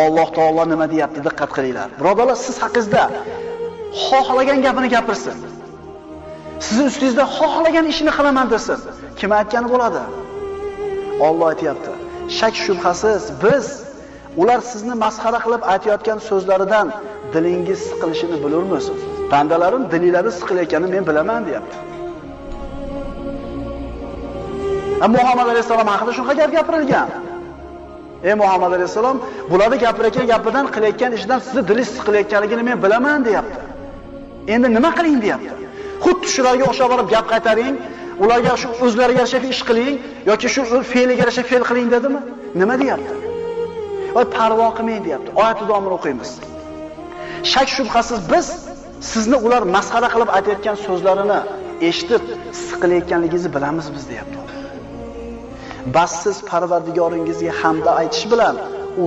Alloh taolo nima deyapti, diqqat qilinglar. Birodarlar, siz haqingizda xohlagan gapini gapirsin. Sizni ustingizda xohlagan ishini qilaman desin. Kim aytgani bo'ladi? Alloh aytayapti. Shak shubhasiz biz ular sizni masxara qilib aytayotgan so'zlaridan dilingiz siqilishini bilurmiz. Bandalarim dilingari siqilayotganini men bilaman deyapti. Muhammad alayhisalom haqida shunaqa gap gapirilgan. Ey Muhammad alayhisalom, bularni gapirayotgan gapidan, qilayotgan ishidan sizni dilingiz siqilayotganligini men bilaman deyapti. Endi nima qiling deyapti. Xuddi shularga o'xshab borib gap qaytaring, ularga shu o'zlariga yarasha ish qiling yoki shu fe'liga yarasha fe'l qiling dedimi? Nima deyapti? Voy parvo qilmang deyapti. Oyat davomini o'qiymiz. Shak shubhasiz biz sizni ular masxara qilib aytayotgan so'zlarini eshitib siqilayotganligingizni bilamiz biz deyapti. Bas siz Parvardigoringizga hamda aytish bilan